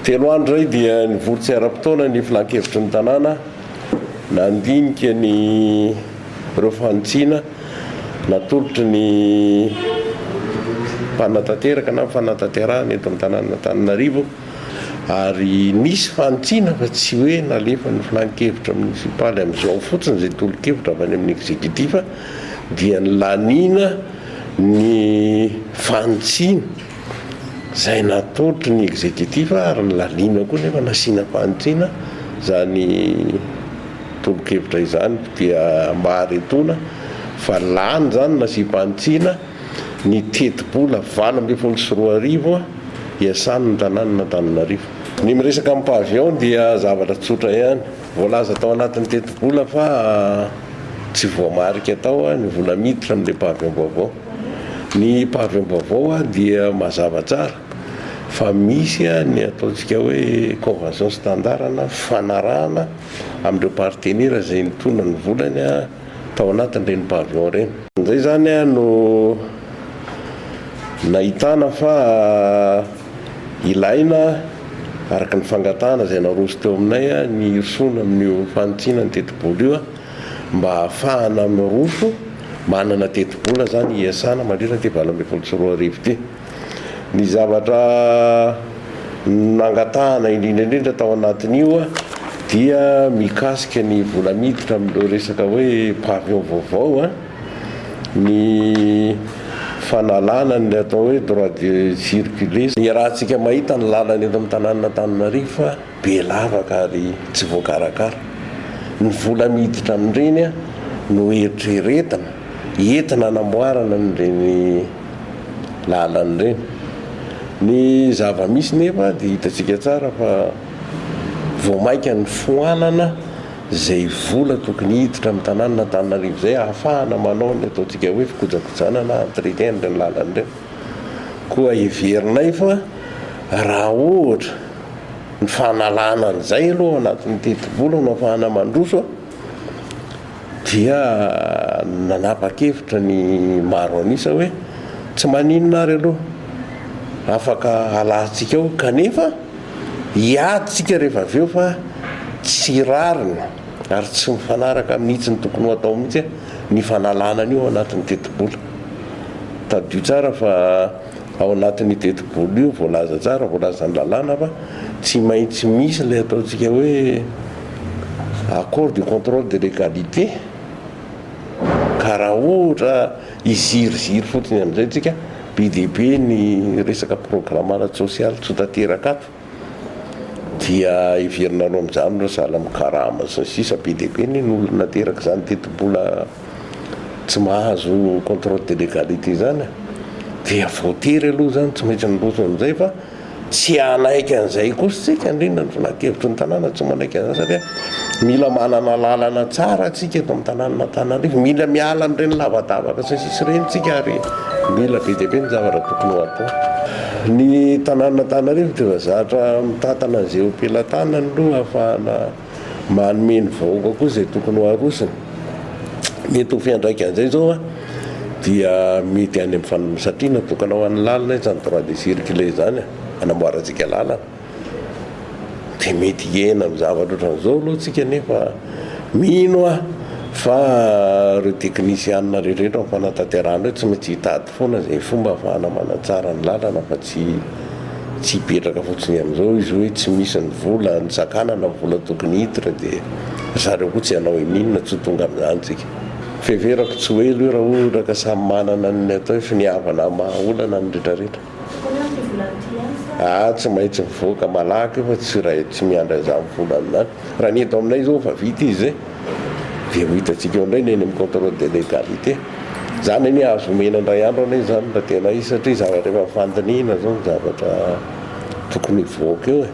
Telo andro izay dia nivory tsy ara-potoana ny filankevitry ny tanàna nandinika ny ireo fanitsiana natolotry ny mpanatanteraka na ny fanatanterahana eto amin'ny tanànan'Antananarivo ary nisy fanitsiana fa tsy hoe nalefan'ny filankevitra monisipaly amin'izao fotsiny izay tolo-kevitra avy any amin'ny executif dia nilaniana ny fanitsiana izay natolotry ny executif ary nilaniana koa nefa nasiana fanitsiana izany tolo-kevitra izany dia mba haharetona fa lany izany nasiam-panitsiana ny tetibola 2018 iasan'ny tanànan'Antananarivo. Ny miresaka amin'ny pavillon dia zavatra tsotra ihany. Voalaza tao anatin'ny tetibola fa tsy voamarika tao ny vola miditra amin'ilay pavillon vaovao. Ny pavillon vaovao dia mazava tsara fa misy ny ataontsika hoe convention standard na fifanarahana amin'ireo partenera izay nitondra ny volany tao anatin'ireny pavillon ireny. Izay izany no nahitana fa ilaina araka ny fangatahana izay naroso teo aminay ny hirosoana amin'io fanitsiana ny tetibola io mba hahafahana miroso manana tetibola izany hiasana mandritra ity 2018 ity. Ny zavatra nangatahana indrindra indrindra tao anatin'io dia mikasika ny vola miditra amin'ireo resaka hoe pavillon vaovao, ny fanalana ny atao hoe droit de circuler. Iarahantsika mahita ny lalana eto amin'ny tanànan'Antananarivo fa be lavaka ary tsy voakarakara. Ny vola miditra amin'ireny no eritreretina entina hanamboarana an'ireny lalana ireny. Ny zava-misy nefa dia hitantsika tsara fa vao mainka nifoanana izay vola tokony hiditra amin'ny tanànan'Antananarivo izay ahafahana manao ny ataontsika hoe fikojakojana na entretien an'ireny lalana ireny. Koa heverinay fa raha ohatra ny fanalana an'izay aloha ao anatin'ny tetibola no ahafahana mandroso dia nanapa-kevitra ny maro an'isa hoe tsy maninona ary aloha afaka halantsika ao kanefa hiady tsika rehefa avy eo fa tsy rariny ary tsy mifanaraka amin'ny hitsiny tokony ho atao mihitsy ny fanalana an'io ao anatin'ny tetibola. Tadidio tsara fa ao anatin'io tetibola io voalaza tsara, voalazan'ny lalàna fa tsy maintsy misy ilay ataontsika hoe accord de contrôle de légalité ka raha ohatra hiziriziry fotsiny amin'izay tsika, be dia be ny resaka programme ara-tsosialy tsy ho tanteraka ato dia heverinareo amin'izany ireo sahala amin'ny karama sy ny sisa, be dia be ny olona nateraka izany tetibola tsy mahazo contrôle de légalité izany dia voatery aloha izany tsy maintsy miroso amin'izay fa Tsy hanaiky an'izay kosa isika, indrindra ny filankevitry ny tanàna tsy manaiky an'izany satria mila manana lalana tsara isika eto amin'ny tanànan'Antananarivo, mila miala amin'ireny lavadavaka sy ny sisa ireny isika ary mila be dia be ny zavatra tokony ho atao. Ny tanànan'Antananarivo dia efa zatra mitantana an'izay eo am-pelatanany aloha ahafahana Manome ny vahoaka koa izay tokony ho arosony. Mety ho fiantraikan'izay izao dia mety any amin'ny satria natokana ho an'ny lalana izany droit de circuler izany hanamboarantsika lalana. Dia mety hihena amin'ny zavatra ohatran'izao aloha tsika nefa mino aho fa ireo teknisianina rehetra amin'ny fanatanterahana eo tsy maintsy hitady foana izay fomba ahafahana manatsara ny lalana fa tsy Tsy hipetraka fotsiny amin'izao izy hoe tsy misy ny vola, ny sakanana ny vola tokony hiditra dia zareo koa tsy hanao ininona, tsy ho tonga amin'izany tsika. Fiheverako tsy ho ela io raha ohatra ka samy manana ny atao hoe finiavana hamaha olana ny retraretra. Tokony hoe amin'ity volana ity ihany sa? Ah tsy maintsy mivoaka malaky io fa tsy raha tsy miandry an'izany volana izany. Raha ny eto aminay izao efa vita izy izay dia ho hitantsika eo indray ny eny amin'ny contrôle de légalité. Zany anie azo omena indray andro anie zany raha tena izy satria zavatra efa fandinihina zao ny zavatra tokony hivoaka eo e.